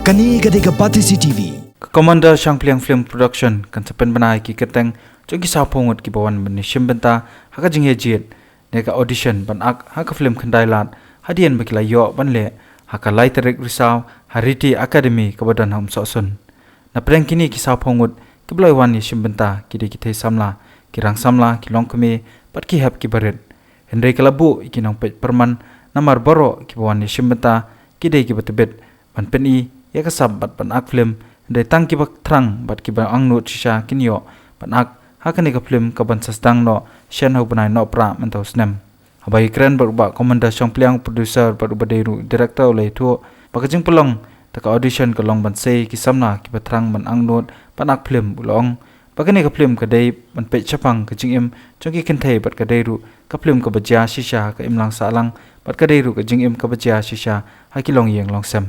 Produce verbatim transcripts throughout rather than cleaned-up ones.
Kane ka dei ka Batesi T V. Ka Commander Shangpliang Film Production kan sa pynbna ïa ki kyrteng jong ki sawphew ngut kiba wan ban ïashim bynta ha ka jingïajied ne ka audition ban ak ha ka film Khyndai Lad hadien ba ki la ïoh ban leh ha ka lai tarik Risaw ha Riti Academy kaba don ha Umsohsun. Na pdeng kine ki sawphew ngut kiba la wan ïashim bynta ki dei ki thei samla, ki rang samla, ki longkmie bad ki hep kiba rit. Hynrei ka la buh ïa ki nongpeit pyrman namar baroh kiba wan ïashim bynta ki dei kiba tbit ban pyni ïa ka sap bad ban ak film, hynrei tang kiba thrang bad kiba angnud shisha kin ïoh ban ak ha kane ka film kaban sa sdang noh shen ha u bnai Nohprah mynta u snem. Haba ïakren bad u Bah Commander Shangpliang, u producer bad uba dei ruh u director, u la ïathuh ba ka jingpynlong da ka audition ka long ban sei ki samla kiba thrang ban angnud ban ak film. U la ong ba kane ka film ka dei ban peit shaphang ka jingim jong ki kynthei bad ka dei ruh ka film kaba jia shisha ha ka imlang sahlang bad ka dei ruh ka jingim kaba jia shisha ha ki longïing longsem.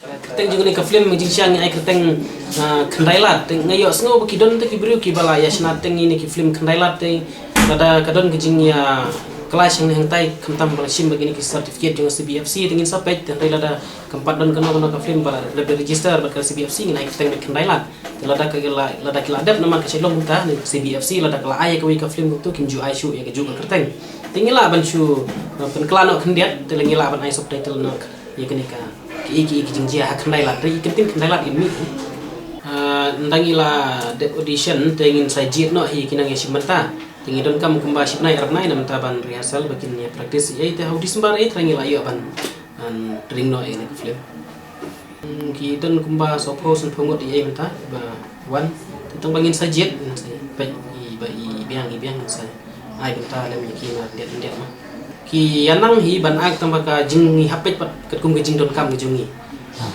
Kyrteng jong kane ka film, jingshang ai kyrteng, ah, Khyndai Lad. Te nga ïohsngew ba ki don te ki briew kiba la ïa shna teng ïa kine ki film Khyndai Lad te. Lada ka don ka jingïa clash hangne hangtai, khamtam ba la shim ba kine ki certificate jong C B F C, te ngin sa peit, te hynrei lada kam pat don kano kano ka film ba la dep register bad ka C B F C, ngin ai kyrteng Khyndai Lad. Te lada ka la, lada ki la dep namar ka shu long mynta ne C B F C, lada ka la ai ïa kawei ka film kumto, kim ju ai shuh ïa kajuh ka kyrteng. Te ngi lah ban shu, uh, pynkylla noh khyndiat, te la ngi lah ban ai subtitle noh ïa kane ka, kiei kiei ki jingjia ha Khyndai Lad, te i kyntien Khyndai Lad in mih. Ah, ynda ngi la dep audition te ngin sa jied noh ïa ki nongïashim bynta. Te ngi donkam kumba shibnai arpnai na bynta ban rehearsal ba kin ïa practice ïa, te ha u December ïa te ngi la ïoh ban, ban ring noh ïa kane ka film. Hmm, ki don kumba sawphew sanphew ngut ïa mynta ba wan. Te tang ba ngin sa jied, ngin sa peit i ba i biang i biang ngin sa ai bynta lem ïa ki na diat diat ma. Ki ïa nang hi ban ak tang ba ka jing ngi hap peit pat katkum ka jingdonkam ka jong ngi.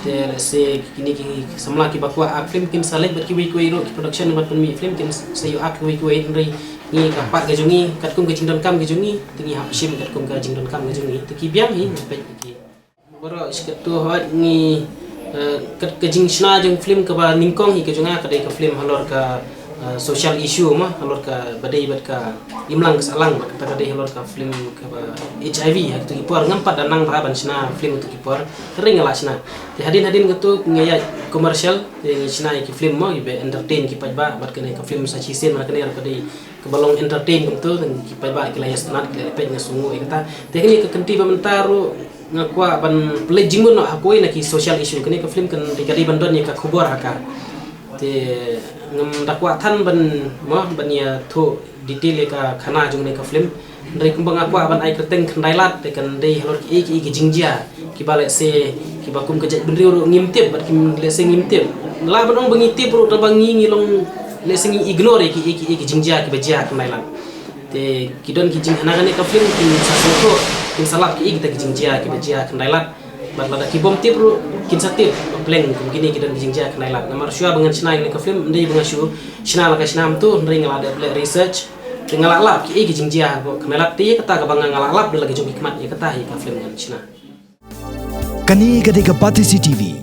Te lehse kine ki samla kiba kwah ak film kin sa leit bad kiwei kiwei ruh ki production bad pynmih film kin sa ïoh ak kiwei kiwei, hynrei ngi ka part ka jong ngi katkum ka jingdonkam ka jong ngi, te ngi hap shim katkum ka jingdonkam ka jong ngi. Te ki biang hi ngi peit ki. Baroh shi katto hooid ngi, eh, ka, ka jingshna jong film kaba nyngkong hi ka jong nga ka dei ka film halor ka, eh, social issue ma, halor kaba dei bad ka imlang ka sahlang, bad kata ka dei halor ka film kaba H I V ha kito ki por. Ngam pat da nang bha ban shna film kito ki por, hynrei nga la shna. Te hadien hadien kato nga ïaid commercial, te ngi shna ïa ki film mo, ïa ba entertain ki paidbah, bad kane ka film Sa Shisien ma, kane ka dei kaba long entertain kumto, ki paidbah ki la ïa sngewtynnat, ki la ïa peit, nga sngewnguh ïa kata. Te kane ka kynti ba mynta ruh nga kwah ban pynleit jingmut noh ha kawei na ki social issue. Kane ka film kan dei, ka dei ban don ïa ka khubor ha ka. Te ngam da kwah than ban, mo, ban ïathuh detail ïa ka khana jong kane ka film. Hynrei kumba nga kwah ban ai kyrteng Khyndai Lad, te kan dei halor kiei kiei ki jingjia kiba lehse kiba kum ka jaitbynriew ruh ngim tip, bad kim, lehse ngim tip. Lah ban ong ba ngi tip ruh, tang ba ngi ngi long lehse ngi ignore ïa kiei kiei ki jingjia kiba jia ha Khyndai Lad. Te ki don ki jing, ha kane ka film kin sa sngewthuh, kin sa lap kiei kita ki jingjia kiba jia ha Khyndai Lad. Bad lada ki bym tip ruh kin sa tip, ba pleng kum kine ki don ki jingjia ha Khyndai Lad. Namar shuwa ba ngan shna ïa kane ka film, ym dei ba nga shu shna la ka shna kumto, hynrei nga la dep leh research. Te nga la lap kiei ki jingjia ha Khyndai Lad, te ïa kata kaba nga, nga la lap da la ki jong ki khmat, ïa kata hi ka film ngan shna. Kane ka dei ka Batesi T V.